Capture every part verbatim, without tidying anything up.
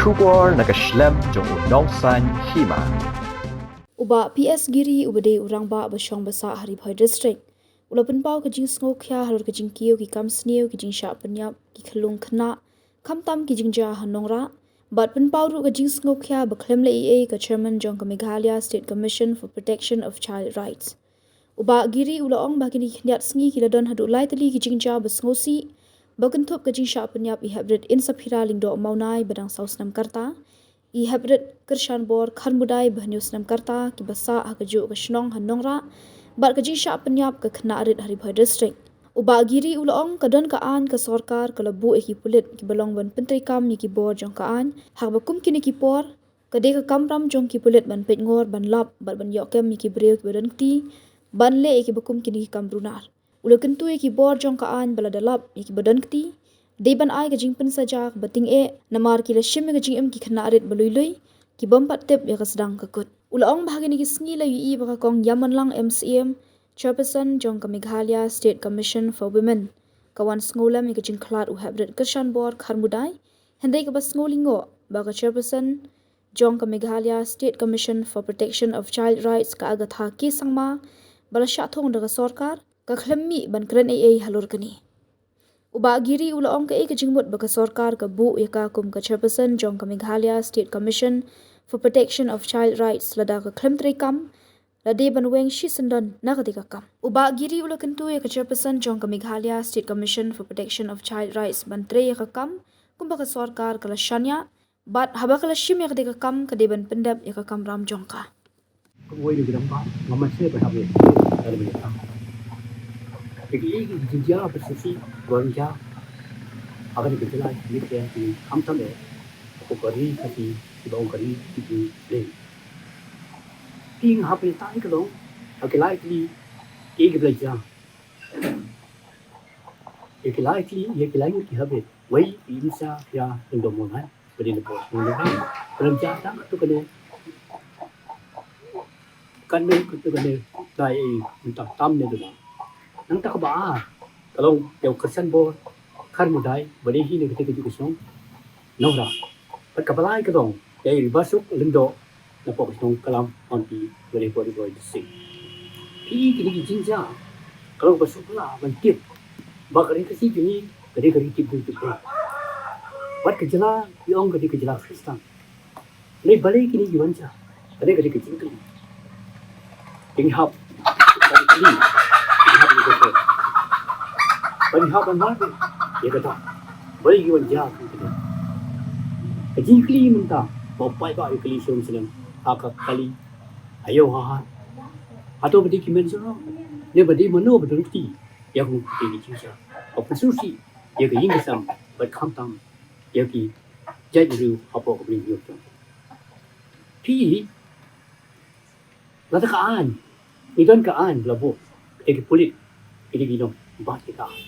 Khubor na ka shlem jong u Nongsaiñ Hima. U Bah P S Giri, uba dei u rangbah ba shong ba sah ha Ri Bhoi District, u la pynpaw ka jingsngewkhia halor ka jingkiew ki kam sniew, ki jingshah pynïap ki khyllung khynnah, khamtam ki jingjia ha nongrah, bad pynpaw ruh ka jingsngewkhia ba khlem leh ei ei ka Chairman jong ka Meghalaya State Commission for Protection of Child Rights. U Bah Giri u la ong ba kine ki khyndiat sngi ki la don haduh lai tylli ki jingjia ba sngewsih ba kynthup ka jingshah pynïap i Heprit Insaphira Lyngdoh Mawnai ba dang saw snem ka rta, i Heprit Kyrshanbor Kharmudai ba hynñiew snem ka rta, kiba sah ha kajuh ka shnong ha nongrah, bad ka jingshah pynïap ka khynnah rit ha Ri Bhoi District. U Bah Giri u la ong ka don ka aiñ ka sorkar ka la buh ïa ki pulit kiba long ban pyntreikam ïa ki bor jong ka aiñ, ha kaba kum kine ki por ka dei ka kamram jong ki pulit ban peitngor, ban lap bad ban ïoh kem ïa ki briew kiba don kti ban leh ïa kiba kum kine ki kam runar. U la kyntu ïa ki bor jong ka aiñ ba lada lap ïa kiba don kti, dei ban ai ka jingpynsaja kaba tyngeh, namar ki la shim ïa ka jingim ki khynnah rit ba lui lui, ki bym pat tip ïa ka sdang ka kut. U la ong ba ha kine ki sngi la ïohi ba ka Kong Ïamanlang M C M, Chairperson jong ka Meghalaya State Commission for Women, ka wan sngewlem ïa ka jingkhlad u Heprit Kyrshanbor Kharmudai, hynrei kaba sngewlyngngoh ba ka Chairperson jong ka Meghalaya State Commission for Protection of Child Rights, ka Agatha K Sangma, ba la shah thung da ka sorkar, ka khlem mih ban kren ei ei halor kane. U Bah Giri u la ong kaei ka jingmut ba ka sorkar ka buh ïa ka kum ka Chairperson jong ka Meghalaya State Commission for Protection of Child Rights lada ka khlem treikam, la dei ban weng shisyndon na katei ka kam. U Bah Giri u la kyntu ïa ka Chairperson jong ka Meghalaya State Commission for Protection of Child Rights ban trei ïa ka kam kumba ka sorkar ka la shaniah, bad haba ka la shim ïa katei ka kam ka dei ban pyndep ïa ka kamram jong ka. Kawei na ki rangbah, nga mynsiem ba hap ïa ka dei ban ïa ka. Ki ki ki jingjia ba shisha ba wan jia ha kane ka jylla, ki ki ki khamtam eh hapoh ka ri Khasi, kiba ong ka ri ki ki leng. Ki nga hap ïa tai ka long ha ki lai tylli ki ki ba la jia. Ïa ki lai tylli, ïa ki lai ngut ki Heprit, wei i Insaphira Lyngdoh Mawnai ba dei na pdeng shnong Nongrah, ba la jia tang katto katne, katne katto katne, dei ei mynta tam ne duna. Nangta kaba ar ka long ïa u Kyrshanbor Kharmudai ba dei hi na katei kajuh ka shnong Nongrah. Bad kaba lai ka long ïa i Basuk Lyngdoh na pdeng shnong Kalam Hampi, ba dei hapoh Ri Bhoi District. Ki kine ki jingjia ka long kaba sngewbha ban tip ba ka ri Khasi jong ngi ka dei ka ri tip bun tip bun. Bad ka jylla ki ong ka dei ka jylla Khristan. Hynrei balei kine ki wan jia? Ka dei, ka dei ka jingkylli. Ngi hap ban kylli, ngi hap ban kylli, ngi hap ban mad ïa kata. Balei ki wan jia ki kylli? Ka jingkylli mynta ba u paidbah u kylli shnong shnong, ha ka kali, ha ïew ha hat. Hato ba dei ki myn jong ngi ne ba dei mano ba don kti ïa ka, ki jingjia? Ba pynsngewsih ïa ka ïing ka sem bad khamtam ïa ki jaitbynriew hapoh ka bynriew jong ngi. Phi, lada ka aiñ, ngi don ka aiñ ba la buh, te ki pulit ki dei ki nongbat ïa ka aiñ.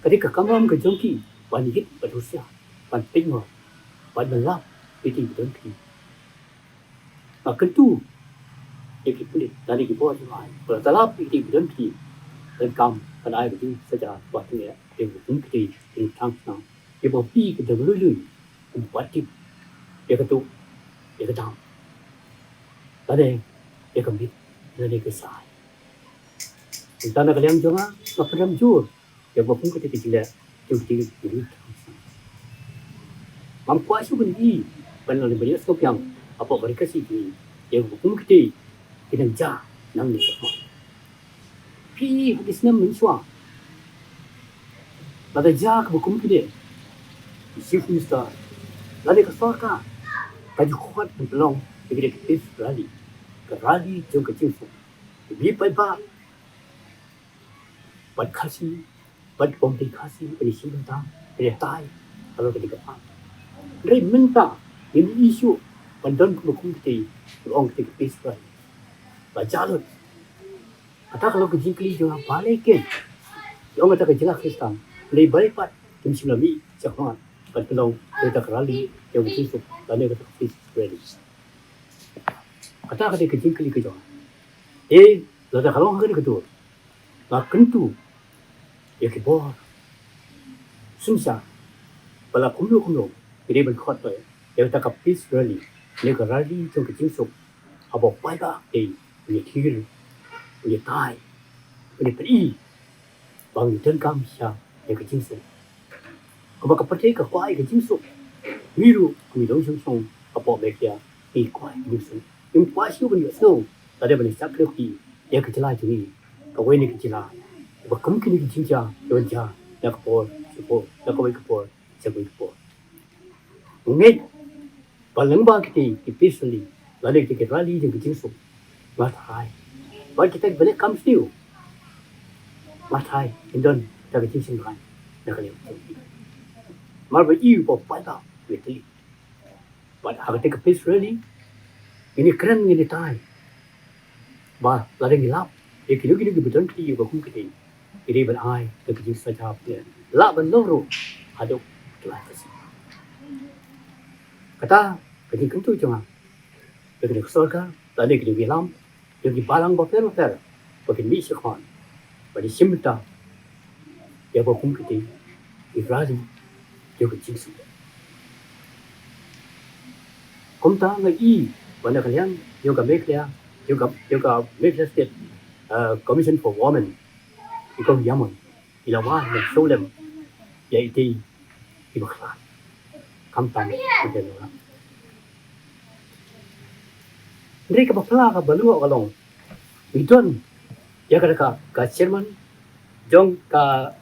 Ka dei ka kamram ka jong ki ban ïit, ban husiar, ban peitngor, ban lap ïa ki ba don kti. Nga kyntu ïa ki pulit lane ki bor jong ka aiñ ba lada lap ïa ki ba don kti, donkam ban ai ka jingsaja ba tyngeh ïa ki ba kum kitei ki nongthaw shnong, ïa ba phi ki dang lui lui, kum pat tip ïa ka tuh, ïa ka dam, lane ïa ka miet, lane ka sai. Mynta na ka liang jong nga, nga pynrem jur ïa ba kum kitei ki jingleh jong kitei ki nongthaw shnong. Ngam kwah shuh ban ïohi ban leh ban ïohsngew biang hapoh ka ri Khasi jong ngi ïa ba kum kitei ki nang jia nangne shakhmat. Phi, ha ki snem mynshuwa, lada jia kaba kum kine, u Chief Minister lane ka sorkar ka ju khot ban pynlong ïa kine ki peace rally, ka rally jong ka jingsuk. Ki paidbah bad Khasi, bad ki bym dei Khasi, ban ïashim bynta, ban ïatai halor kane ka aiñ. Hynrei mynta ngim ïohi shuh ban don kumba kum kitei, kiba ong kitei ki peace rally. Ba jia lut. Kata ka long ka jingkylli jong nga, balei kin, ki ong kata ka jylla Khristan, hynrei balei pat kim shym la mih shakhmat ban pynlong kata ka rally jong ka jingsuk lane kata ka peace rally? Kata ka dei ka jingkylli ka jong nga. Eh, lada ka long ha kane ka dur, nga kyntu ïa ki bor synshar ba la kumno kumno Ki dei ban khot ïa kata ka peace rally, ïa ka rally jong ka jingsuk. Haba u paidbah dei u ïathir, u ïatai, u ïapyni ba ngi donkam sha ïa ka jingsuk. Kumba ka pyrthei ka kwah ïa ka jingsuk, ngi ruh kum ki nongshong shnong hapoh Meghalaya ngi kwah ïa ka jingsuk. Ngim kwah shuh ban ïohsngew lada ban ïasyllok ïa ka jylla jong ngi, kawei na ki jylla, ba kum kine ki jingjia ki wan jia na ka por sha ka por, na kawei ka por sha kawei ka por. Ngeit ba lyngba kita ki peace rally lane kita ki rally jong ka jingsuk, nga tharai ba kita kiba leh kam sniew, nga tharai kin don kita ki jingsngewbha na ka liang jong ki. Namar ba i ba u paidbah u ïatylli. Bad ha kata ka peace rally ngin ïakren, ngin ïatai ba lada ngi lap ïa kino kino kiba don kti ïa ka kum kti, ngi dei ban ai da ka jingsngewsih, lah ban long ruh haduh ka lai ka sngi. Kata ka jingkyntu jong nga ïa kane ka sorkar lane kine ki ïalam, ïa ki balang bapher bapher, ba kin mih shakhmat ban ïashim bynta ïa ka kum kti ki rally jong ka jingsuk. Kumta nga i ba na ka liang jong ka Meghalaya, jong ka, jong ka Meghalaya State, uh, Commission for Women, i kong Yamon i la wan ban sngewlem ïa itei i bakla. Khamtam u dei nora. Hynrei kaba phylla kaba lyngngoh ka long, ngi don ïa kata ka, ka chairman jong ka,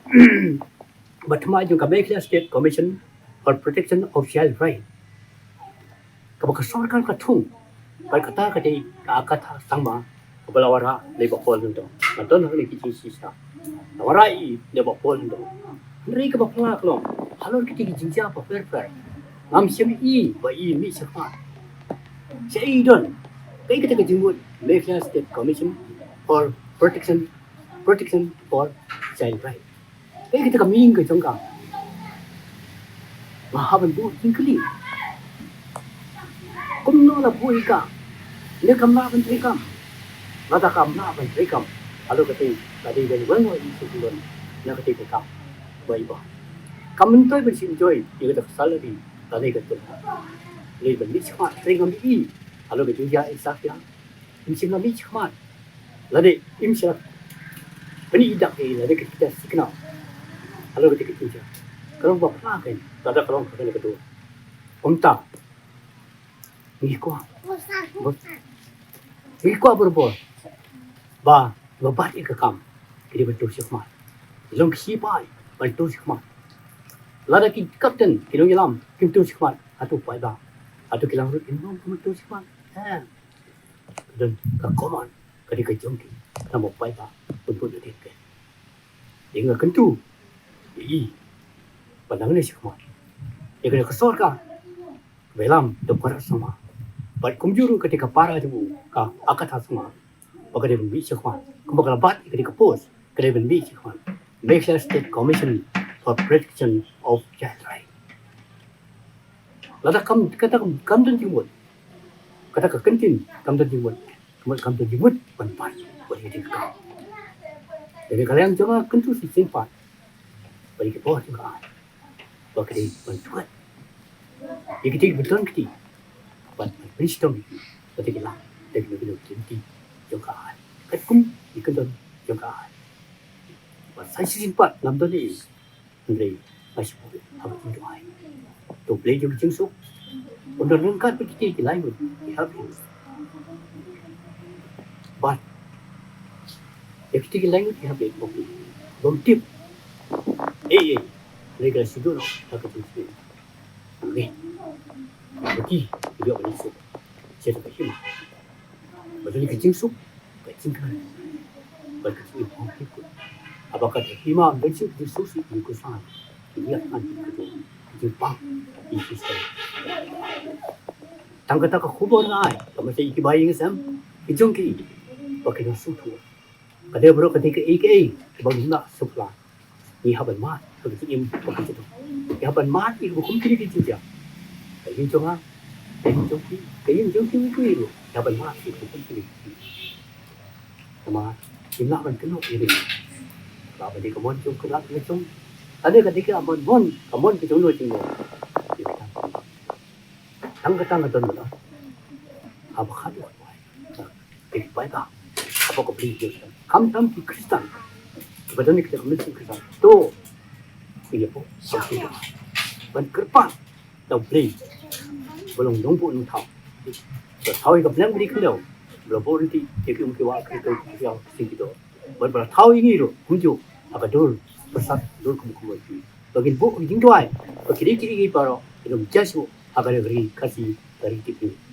ba thma jong ka Meghalaya State Commission for Protection of Child Right, kaba ka sorkar ka thung. Bad kata ka dei ka Agatha Sangma kaba la wanrah na i Bah Paul Lyngdoh. Nga don hangne ki jingshisha, la wanrah i na i Bah Paul Lyngdoh. Hynrei kaba phylla ka long, halor kita ki jingjia bapher bapher, ngam shym i ba i mih shakhmat. Shaei i don? Kaei kata ka jingmut Meghalaya State Commission for Protection, Protection for Child Right? Kaei kata ka meaning ka jong ka? Nga hap ban buh jingkylli. Kumno la buh ïa ka? Lada kam lah ban treikam. Lada kam lah ban treikam, halor kata ka dei ban wan wan ïa ka shuh ban na kata ka kam. Bai ba kam myntoi ban shu enjoy ïa kata ka salary lane ka jong ka. Lane ban mih shakhmat, hynrei ngam i halor ka jingjia i sah ïa. Im shym la mih shakhmat. Lane im shym la pyni dak ïa lane ka jingthikna halor kata ka jingjia. Ka long ba pla kein, lada ka long ka kane ka dur. Kumta ngi kwah, ngi kwah barabor ba, ba bat ïa ka kam ki dei ban tur shakhmat. Long ki sipai ban tur shakhmat. Lada ki captain, ki nongïalam kim tur shakhmat, hato paidbah, hato ki langbrot kin ym tur shakhmat? Em. Don ka command ka dei ka jong ki, namar paidbah pynput ïa ki. Ïa nga kyntu ïa i ba nangne shakhmat, ïa kane ka sorkar ba ïalam da u Conrad Sangma, bad kumjuh ruh kata ka para jong u, ka Agatha Sangma, ba ka dei ban mih shakhmat. Kumba ka la bat ïa kata ka post, ka dei ban mih shakhmat. Meghalaya State Commission for Protection of Child Right. Lada kam, kata kam, kam don jingmut, kata ka kyntien kam don jingmut, kam don jingmut ban bat, ban ïa ka kam. Dei na ka liang jong nga kyntu shisien pat ba ïa ki bor jong ka aiñ, ba ki dei ban sngewthuh ïa ki, ïa ki ba don kti, ban pynshitom ïa ki, ba ki lah da kino kino ki lynti jong ka aiñ, katkum ïa ki kyndon jong ka aiñ. Ba sa shisien pat ngam don ei, hynrei nga sngewbha haba kin duwai. To U Blei jong ka jingsuk un don ryngkat bad kita ki lai ngut ki hapdeng. Bad ïa kita ki lai ngut ki hapdeng, bym tip ei ei, hynrei ka la shu duh noh ha ka jingsuk. Hynrei ba ki ïoh ban ïasuk sha ka hima. Ba don ka jingsuk, ka jingkyrmen, bad ka jingim hok ki kut. Haba ka hima ym don shuh ka jingsuk shuh, ki kut sah, ki ïa kan ki kut, ka jingpang ki kut sah. Tang kata ka khubor nga ai ka message ïa ki bahaïing sem ki jong ki, ba ki dang sngewthuh. Ka dei baroh ka dei kaei kaei kaba ngim lah sngewphylla. Ngi hap ban mad ha ka jingim ba ka jong ngi. Ngi hap ban mad ïa kaba kum kine ki jingjia. Ka ïing jong nga, ka ïing jong phi, ka ïing jong kiwei kiwei ruh, ngi hap ban mad ïa kaba kum kine ki jingjia. Namar ngim lah ban kynnoh ïa ri. Lah ban dei ka mon jong ka, lah ban jong, ka dei, ka dei ka mon, mon, ka mon ka jong no jong no. Ïa ka Tang katang ka don mynta. Haba khatduh ka duwai. Te ki paidbah, haba ka Blei ki ïa, khamtam ki Khristan, ba don ki community Khristan, to ki ïa buh, ban kyrpad da u Blei ba long nongbuh nongthaw. Ba thaw ïa ka bneng ba dei khyndew, ba la buh ryntih ïa ki um ki wah, ki riew, ki riaw, ki sing ki dor. Bad ba la thaw ïa ngi ruh kumjuh ha ka dur pyrsad, dur kum kum ïa ki, ba kin buh ki jingduwai ba ki dei ki dei ki baroh kin ym judge ruh ha ka ri Khasi, ka ri Khasi.